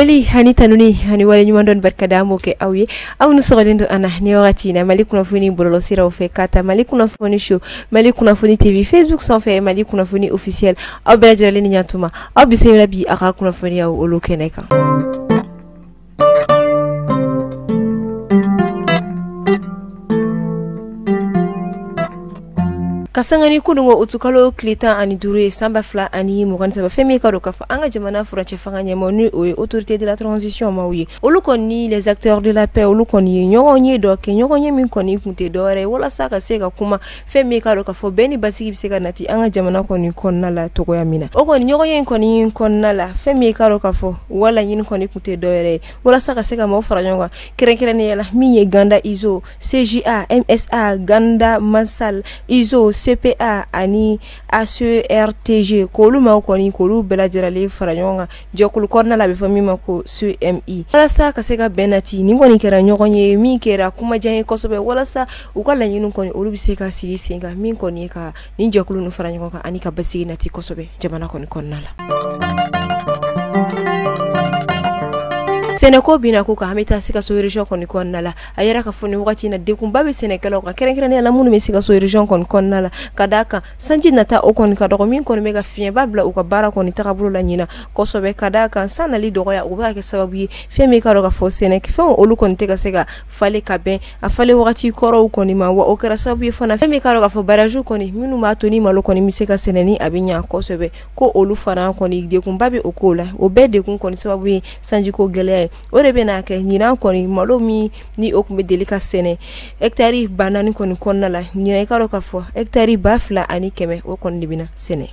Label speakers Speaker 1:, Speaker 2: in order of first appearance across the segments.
Speaker 1: Foli ani tanuni ani waleɲumandɔn barika da an b'o kɛ aw ye, aw minnu sɔgɔlen don an na ni wagati in na Mali kunnafoni bɔlɔlɔsiraw fɛ, ka ta Mali kunnafoni show, Mali kunnafoni TV, Facebook sanfɛ, Mali kunnafoni officiel. Aw bɛɛ lajɛlen ni ɲantuma, aw bisimila bi aw ka kunnafoniyaw olu kɛnɛ kan. Ka sanga ni kunungo utukalo tile 15 ye san 2023, fɛn min ka don k'a fɔ an ka jamana furancɛ fanga ɲɛmaaw ni o ye autorité de la transition maaw ye, olu kɔni les acteurs de la paix, olu kɔni ye ɲɔgɔn ye dɔ kɛ, ɲɔgɔn ye min kɔni kun tɛ dɔwɛrɛ ye walasa ka se ka kuma fɛn min ka don k'a fɔ bɛn ni basigi bɛ se ka nati an ka jamana kɔni kɔnɔna la cogoya min na. O kɔni ɲɔgɔn ye kɔni kɔnɔna la, fɛn min ka don k'a fɔ wala ɲini kɔni kun tɛ dɔwɛrɛ ye walasa ka se ka maaw fara ɲɔgɔn kan, kɛrɛnkɛrɛnnenya la min ye Ganda Izo, CJA, MSA, Ganda Masal, Izo, CPA ani ACRTG, k'olu maaw kɔni k'olu bɛɛ lajɛlen fara ɲɔgɔn kan jɛkulu kɔnɔna la, a bɛ fɔ min ma ko CMI, walasa ka se ka bɛn nati. Nin kɔni kɛra ɲɔgɔn ye min kɛra kumajan ye kosɛbɛ, walasa u ka laɲini kɔni olu bɛ se ka sigi sen kan, min kɔni ye ka nin jɛkulu ninnu fara ɲɔgɔn kan ani ka basigi nati kosɛbɛ jamana kɔni kɔnɔna la. Sɛnɛko binna ko kan, an bɛ taa Sikaso région kɔni kɔnɔna la. A yɛrɛ ka fɔ nin wagati in na degunba bɛ sɛnɛkɛlaw kan, kɛrɛnkɛrɛnnenya la minnu bɛ Sikaso région kɔni kɔnɔna la, ka d'a kan sanji nata o kɔni ka dɔgɔ, min kɔni bɛ ka fiɲɛba bila u ka baara kɔni tagabolo la ɲina kosɛbɛ, ka d'a kan san nali dɔgɔya o bɛ ka kɛ sababu ye fɛn min ka dɔn ka fɔ sɛnɛfɛnw olu kɔni tɛ ka se ka falen ka bɛn a falen wagati kɔrɔw kɔni ma, wa o kɛra sababu ye fana fɛn min ka dɔn ka fɔ barrage kɔni minnu b'a to ni malo kɔni bɛ se ka sɛnɛ ni a bɛ ɲa kosɛbɛ, ko olu fana kɔni degunba bɛ o ko la. O bɛɛ degun kɔni sababu ye sanjiko gɛlɛya ye. O de bɛna kɛ ɲinan kɔni malo min ni o tun bɛ deli ka sɛnɛ hectare 4000 kɔni kɔnɔna la, ɲinan i ka dɔn k'a fɔ hectare 2100 o kɔni de bɛna sɛnɛ.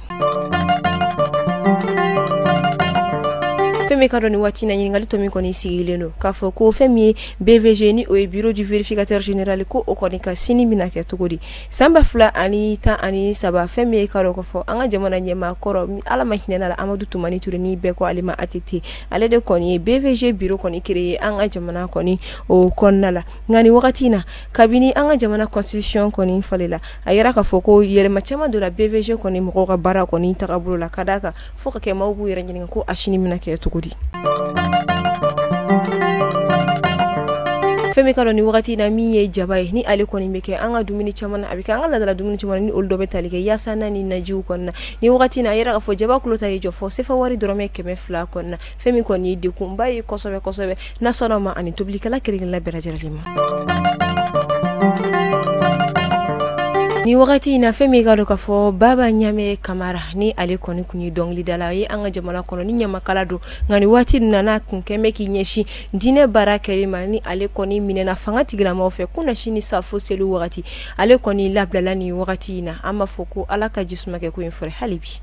Speaker 1: Fɛn min ka dɔn nin waati na, ɲininkali tɔ min kɔni sigilen don k'a fɔ ko fɛn min ye BVG ni o ye bureau du vérificateur général, ko o kɔni ka sini bɛna kɛ cogo di san 2013? Fɛn min ye ka dɔn k'a fɔ an ka jamana ɲɛmaa kɔrɔ, Ala ma hinɛ la, Amadu Tumani Ture, ni bɛɛ ko ale ma ATT, ale de kɔni ye BVG bureau kɔni créé an ka jamana kɔni o kɔnɔna la. Nka nin wagati in na, kabini an ka jamana constitution kɔni falela, a yɛrɛ k'a fɔ ko yɛlɛma caman donna BVG kɔni mɔgɔw ka baara kɔni tagabolo la, ka d'a kan fo ka kɛ maaw b'u yɛrɛ ɲininka ko a sini bɛna kɛ cogo di. Fɛn min ka dɔn nin wagati in na, min ye jaba ye, ni ale kɔni bɛ kɛ an ka dumuni caman na, a bɛ kɛ an ka laadala dumuni caman na, ni olu dɔ bɛ tali kɛ yaasa na ni najiw kɔni na. Nin wagati in na, a yɛrɛ k'a fɔ jaba kulo ta y'i jɔ fɔ sefa wari dɔrɔmɛ 200 kɔni na, fɛn min kɔni ye degunba ye kosɛbɛ kosɛbɛ nasɔnnaw ma ani tobilikɛla kelen-kelenna bɛɛ lajɛlen ma. Ni wagati in na, fɛn min ka dɔn k'a fɔ Baba Ɲame Kamara, ni ale kɔni kun ye dɔnkilidala ye an ka jamana kɔnɔ, ni ɲamakala don, nka nin waati ninnu na, n'a kun kɛn bɛ k'i ɲɛsin diinɛ baara kɛli ma, ni ale kɔni minɛna fanga tigilamaw fɛ kunnasini safo seli wagati, ale kɔni labilala nin wagati in na. An b'a fɔ ko Ala ka jisuma kɛ ko in fɔrɛ hali bi.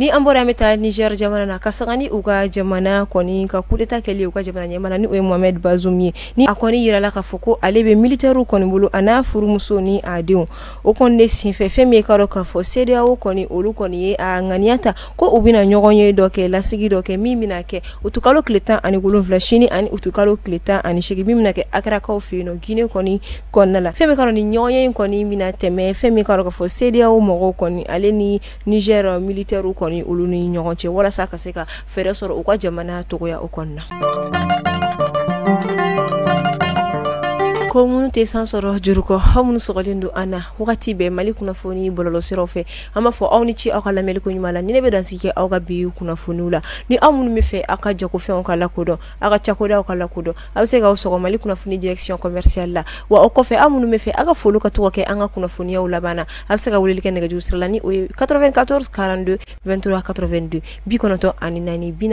Speaker 1: Ni an bɔra, an bɛ taa Niger jamana na, ka sanga ni u ka jamana kɔni ka coup d'état kɛli u ka jamana ɲɛmaa la, ni o ye Mohamed Bazoum ye, ni a kɔni yirala k'a fɔ ko ale bɛ militaires kɔni bolo, a n'a furumuso ni a denw. O kɔni de senfɛ, fɛn min ye ka dɔn k'a fɔ CEDEAO kɔni olu kɔni ye a ŋaniya ta ko u bɛna ɲɔgɔn ye dɔ kɛ, lasigi dɔ kɛ, min bɛna kɛ utukalo tile 17 sini ani utukalo tile 18, min bɛna kɛ Akarakaw fɛ yen nɔ, Guinée kɔni kɔnɔna la. Fɛn min ka dɔn ni ɲɔgɔn ye in kɔni bɛna tɛmɛ, fɛn min ka dɔn k'a fɔ CEDEAO mɔgɔw kɔni ale ni Niger militaires kɔni olu ni ɲɔgɔn cɛ, walasa ka se ka fɛɛrɛ sɔrɔ u ka jamana togoya o kɔnɔna. Ko minnu tɛ san sɔrɔ jurukɔ, aw minnu sɔgɔlen don an na wagati bɛɛ Mali kunnafoni bɔlɔlɔsiraw fɛ, an b'a fɔ aw ni ce aw ka lamɛnni ko ɲuman la. Ni ne bɛ dansigi kɛ aw ka bi kunnafoniw la. Ni aw minnu bɛ fɛ aw ka jagofɛnw ka lakodɔn, aw ka cakɛdaw ka lakodɔn, aw bɛ se k'aw sɔgɔ Mali kunnafoni direction commerciale la. Wa o kɔfɛ, aw minnu bɛ fɛ aw ka foliw ka to ka kɛ an ka kunnafoniyaw laban na, a bɛ se ka weleli kɛ nɛgɛjuru sira la, ni o ye 94 42 23 82, 94 42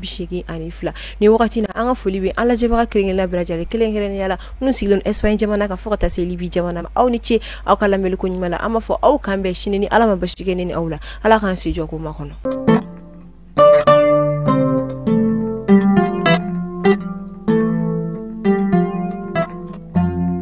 Speaker 1: 23 82. Nin wagati na, an ka foli bɛ an lajɛbaga kelen-kelenna bɛɛ lajɛlen, kɛrɛnkɛrɛnnenya la minnu sigilen don Espagne jamana kan fo ka taa se Libi jamana ma. Aw ni ce aw ka lamɛnni ko ɲuman la. An b'a fɔ aw kan bɛn sini ni Ala ma basi kɛ ne ni aw la. Ala k'an si jɔ ko makɔnɔ.